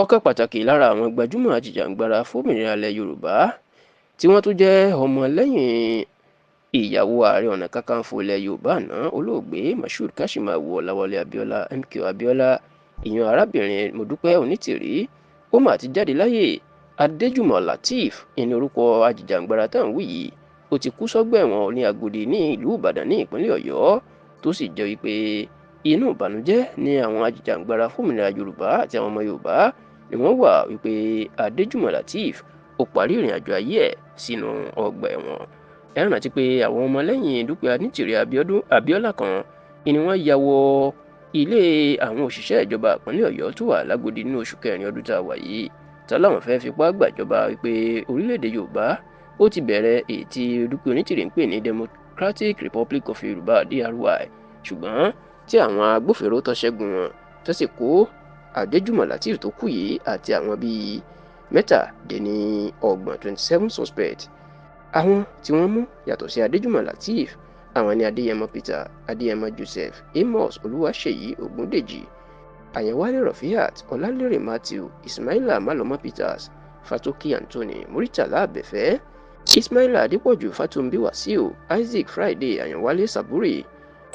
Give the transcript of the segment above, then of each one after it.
Ọ̀kan pàtàkì lára àwọn gbajúmọ̀ ajìjàǹgbara fòmìnira ilẹ̀ Yorùbá tí wọ́n tún jẹ́ ọmọlẹ́yìn ìyàwó Ààrẹ Ọ̀nà Kakanfò ilẹ̀ Yorùbá àná, Olóògbé Moshood Kashimawo Ọláwálé Abíọ́lá MKO Abíọ́lá, ìyẹn arábìnrin Mọ́dúpẹ́ Onítìrí, ó mà ti jáde láyé. Adéjùmọ̀ Lateef ìní orúkọ ajìjàǹgbara tá à ń wí yìí, ó ti kú sọ́gbà ẹ̀wọ̀n ní Agodi ní ìlú Ìbàdàn ní ìpínlẹ̀ Ọ̀yọ́, tó sì jẹ́ wípé inú ìbànújẹ́ ni àwọn ajìjàǹgbara fòmìnira Yorùbá àti àwọn ọmọ Yorùbá ni wọ́n wà wípé Adéjùmọ̀ Lateef ó parí ìrìn àjò ayé ẹ̀ sínú ọgbà ẹ̀wọ̀n. Ẹ rántí pé àwọn ọmọlẹ́yìn Dúpẹ́ Onítìrí Abíọ́lá kan ni wọ́n ya wọ ilé àwọn òṣìṣẹ́ ìjọba ìpínlẹ̀ Ọ̀yọ́ tó wà lágodi nínú oṣù kẹrin ọdún tá a wà yìí, tá láwọn fẹ́ẹ́ fipá gbàjọba wípé orílẹ̀-èdè Yorùbá ó ti bẹ̀rẹ̀ èyí tí Dúpẹ́ Onítìrí ń pè ní Democratic Republic of Yorùbá DRY, ṣùgbọ́n tí àwọn agbófinró tó ṣẹ́gun wọn tó sì kó Adéjùmọ̀ Lateef tó kù yìí àti àwọn bíi 37, 27 suspect. Àwọn tí wọ́n mú yàtọ̀ sí Adéjùmọ̀ Lateef, àwọn ni Adéyẹmọ Peter, Adéyẹmọ Joseph, Amos Olúwaṣèyí Ògúndèjì, Àyànwálé Rafiat, Ọlálérè Matthew, Ismaila Malọmọ Peters, Fatoki Anthony, Muritàlá Abẹ́fẹ́, Ismaila Adépọ̀jù, Fátóḿbí Wàsíù, Isaac Friday, Àyànwálé Saburi,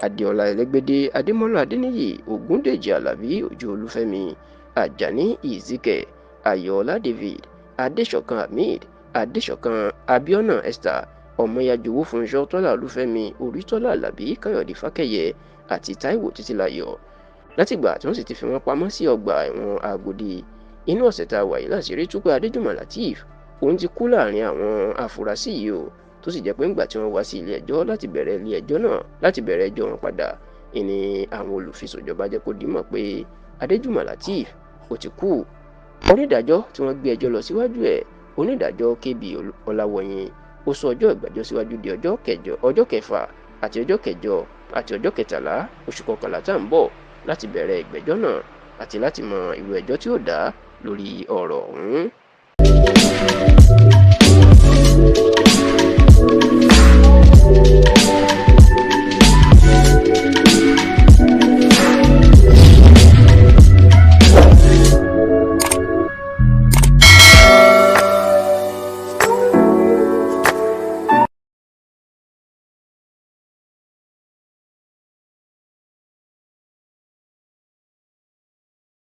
Adéọlá Ẹlẹ́gbẹ́dẹ́, Adémọ́lá Adéníyì, Ògúndèjì Alábí, Òjó Olúfẹ́mi, Àjàní Ìzíkẹ̀, Ayọ̀ọ́lá David, Adéṣọ̀kan Hamid, Adéṣọ̀kan Abiona Esther, Ọmọyájọwọ́ Fúnṣọ́, Tọ́lá Olúfẹ́mi, Orítọ́lá Alábí, Káyọ̀dé Fákẹ́yẹ àti Táíwò Títílayọ̀. Látìgbà tí wọ́n sì ti fi wọ́n pamọ́ sí ọgbà ẹ̀wọ̀n Agodi inú ọ̀sẹ̀ tá a wà yìí, láṣìírí tú pé Adéjùmọ̀ Lateef òun ti kú láàrin àwọn afurasí yìí o, tó sì jẹ́ pé ńgbà tí wọ́n wá sí ilé ẹjọ́ láti bẹ̀rẹ̀ ilé ẹjọ́ náà láti bẹ̀rẹ̀ ẹjọ́ wọn padà, ìní àwọn olùfisùnjọba jẹ́ kó dimọ̀ pé Adéjùmọ̀ Lateef ó ti kú. Onídàájọ́ tí wọ́n gbé ẹjọ́ lọ síwájú ẹ̀, onídàájọ́ KB Ọláwọyìn, ó sún ọjọ́ ìgbẹ́jọ́ síwájú di ọjọ́ kẹjọ, ọjọ́ kẹfà àti ọjọ́ kẹjọ àti ọjọ́ 13 oṣù kọkànlá tá à ń bọ̀ láti bẹ̀rẹ̀ ìgbẹ́jọ́ náà àti láti mọ irú ẹjọ́ tí ó dá lórí ọ̀rọ̀ ọ̀hún.